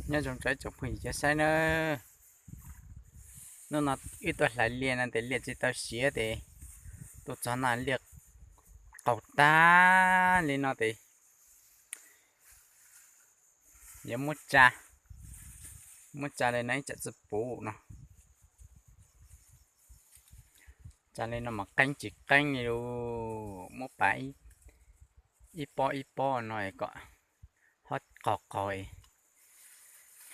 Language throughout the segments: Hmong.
Nyob zoo tsoom phooj ywg cov saib nawb. Hnub no wb tuaj hlais liaj no ces liaj tsis tau siav ces tuaj txog no liaj qaug tag li no ces yuav muab tsa, muab tsa li no ib tsam txawj puv no. Tsa li no mas qeeb tsis qeeb li lus, muab pav ib pob ib pob no kom ho qaug qaug,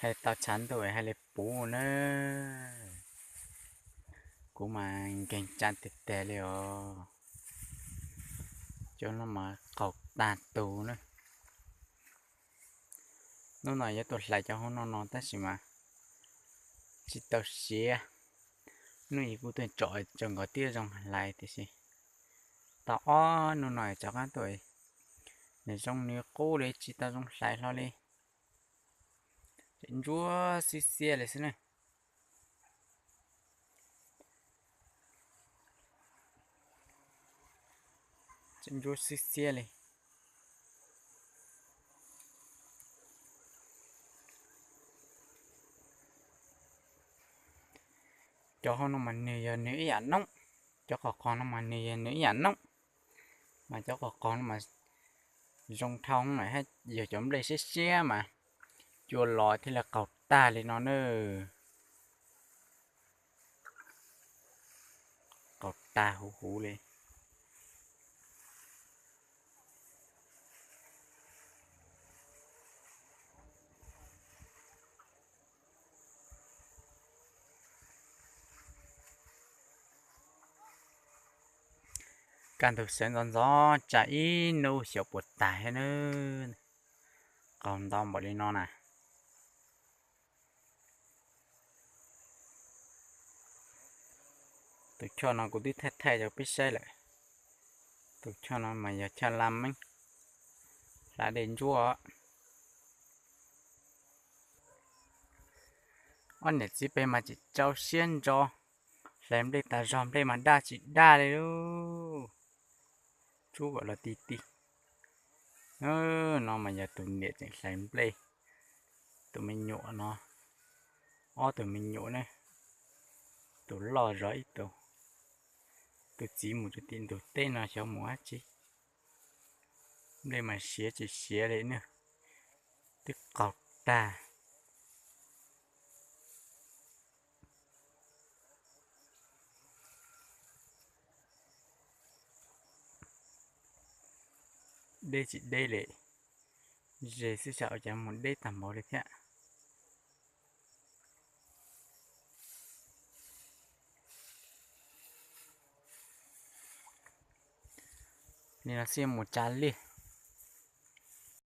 hais tau tshav ntuj hais li puv na. Kuv mas nkeeg tsa tiag tiag li os. Cov no mas qaug tag tus na. Hnub no yuav tuaj hlais cov hauv no no tab sis mas tsis tau siav. Hnub ib kuv tuaj tsom tso nkawd thiaj zoo hlais tiam sis tau ob hnub no rov qab tuaj, nws zoo nws qub li tsis tau zoo hlais hlo li. Tseem ntsuab xwb xiab li xwb na. Tseem ntsuab xwb xiab li. Cov hauv no mas nws yog nws ib yam noob, cov qos qos no mas nws yog nws ib yam noob, mas cov qos qos no mas zoo dhau, yog cov nplej siab siab mas cua los thiaj li qaug tag li no na. Qaug tag huv huv li. Kaj ntug sawv ntxov ntxov tsa ib hnub xyov puas tag thiab nawb. Qaug ntau npaum li no na. Tus choj no kuv twb thaij thaij rau peb saib lawm. Tus choj no mas yog choj la meeb, hlais dej ntsuab. Ob niam txiv peb mas tsis tsau siab ntso, hlais nplej tas zog nplej mas daj tsis daj li lub, tsub kom los ti ti. No mas yog tus niam tseem hlais nplej, tus me nyuam no, ob tug me nyuam ne, tus loj zov ib tug. Tus txiv mus rau tim ntug teb no xyov mus dab tsi. Nplej mas siav tsis siav li ne, twb qaug tag. Deb tsis deb li, ze xwb xyov ua cas mus deb tag npaum li thiab. Nim no xij mus tsa liaj,